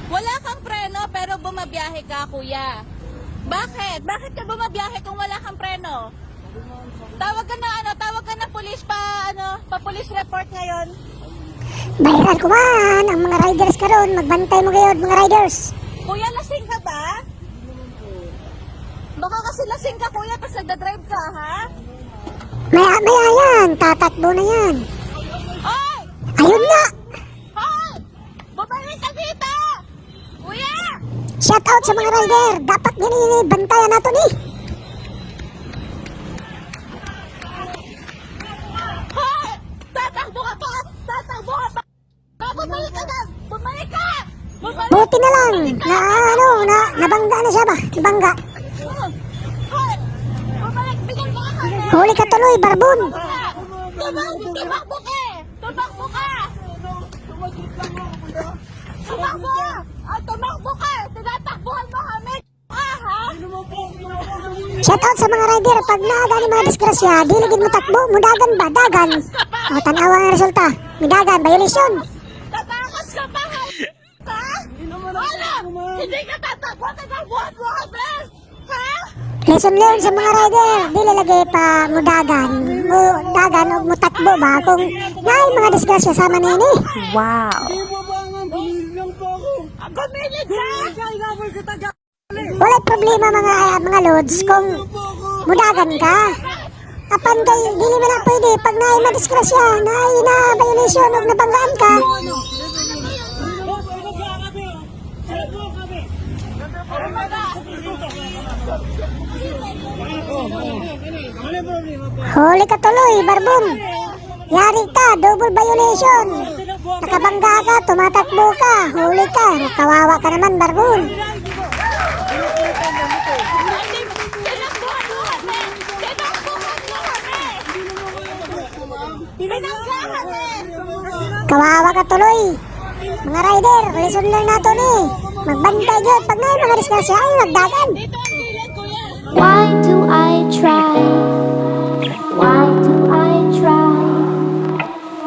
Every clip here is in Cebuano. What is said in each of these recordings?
Wala kang preno pero bumabiyahe ka, kuya. Bakit? Bakit ka bumabiyahe kung wala kang preno? Tawag ka na ano, tawag ka na police pa ano, pa police report ngayon. Viral ko man ang mga riders karon, magbantay mo gayod, mga riders. Kuya, lasing ka ba? Baka kasi lasing ka, kuya, tapos nagda-drive ka, ha? Maya maya yan, tatakbo na yan. Hoy! Ayun na. Hoy! Bumalik ka dito! Kuya! Shout out sa mga rider. Dapat gini ni bantayan nato ni. Hoy! Tatakbo ka pa! Tatakbo ka pa! Ah, bumalik ka na! Bumalik ka! Bumalik! Buti na lang na ano na nabangga na siya ba? Nabangga. Hoy! Bumalik! Bigyan mo ka! Huli ka tuloy, barbon. Tumakbo! Tumakbo ka eh! Tumakbo ka! Tumakbo! Ah, tumakbo ka! Tinatakbuhan mo kami! Ah, ha? Shout out sa mga rider, pag naa gani mga disgrasya, dili gid mo takbo, mudagan ba, dagan. O tan-awa ang resulta. Mudagan, violation. Tatakas ka pa, ha? Ha? Ano? Hindi ka tatakbo! Tatakbuhan mo kami! Ha? Lesson learned sa mga rider, dili lagi pa mudagan, mudagan og mutakbo ba kung naay mga disgrasya sama nini. Wow. Ah, gumilid ka! Walay problema, mga lods, kung mudagan ka. Apan kay dili man na pwede pag naay madisgrasya, naay na violation og nabanggaan ka. Huli ka tuloy, barbon. Yari ka, double violation. Nakabangga ka, tumatakbo ka, huli ka. Kawawa ka naman, barbon. Tinakbuhan mo kami! Tinakbuhan mo kami! Binangga kami! Kawawa ka tuloy. Mga rider, lesson learn nato ni. Magbantay gyud pag naay mga disgrasya ay magdagan. Dito ang gilid, kuya! Why do I try? Why do I try?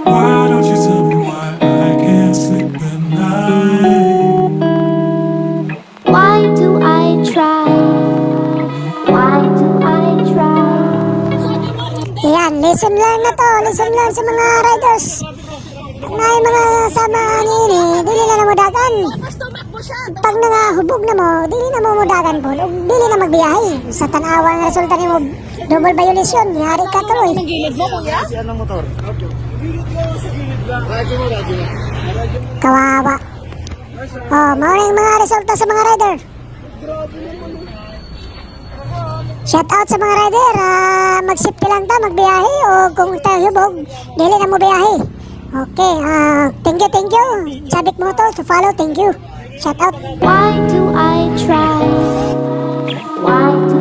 Why don't you tell me why I can't sleep at night? Why do I try? Why do I try? Yan, lesson learn na to. Lesson learn sa mga riders. Pag naay mga sama niini, dili na mo dagan. Tapos tumakbo siya! Pag nangahubog na mo, dili na mo mudagan po. Ug dili na magbiyahe. Sa tan-awa ang resulta nimo, double violation, yari ka tuloy. Ang gilid mo, kuya? Kawawa. Oh, mao na yung mga resulta sa mga rider. Shout out sa mga rider, mag-safety lang ta, magbiyahe o kung tayo hubog, dili na mo biyahe. Okay, thank you, thank you. Sabit mo to, to follow, thank you. Shout out. Why do I try? Why do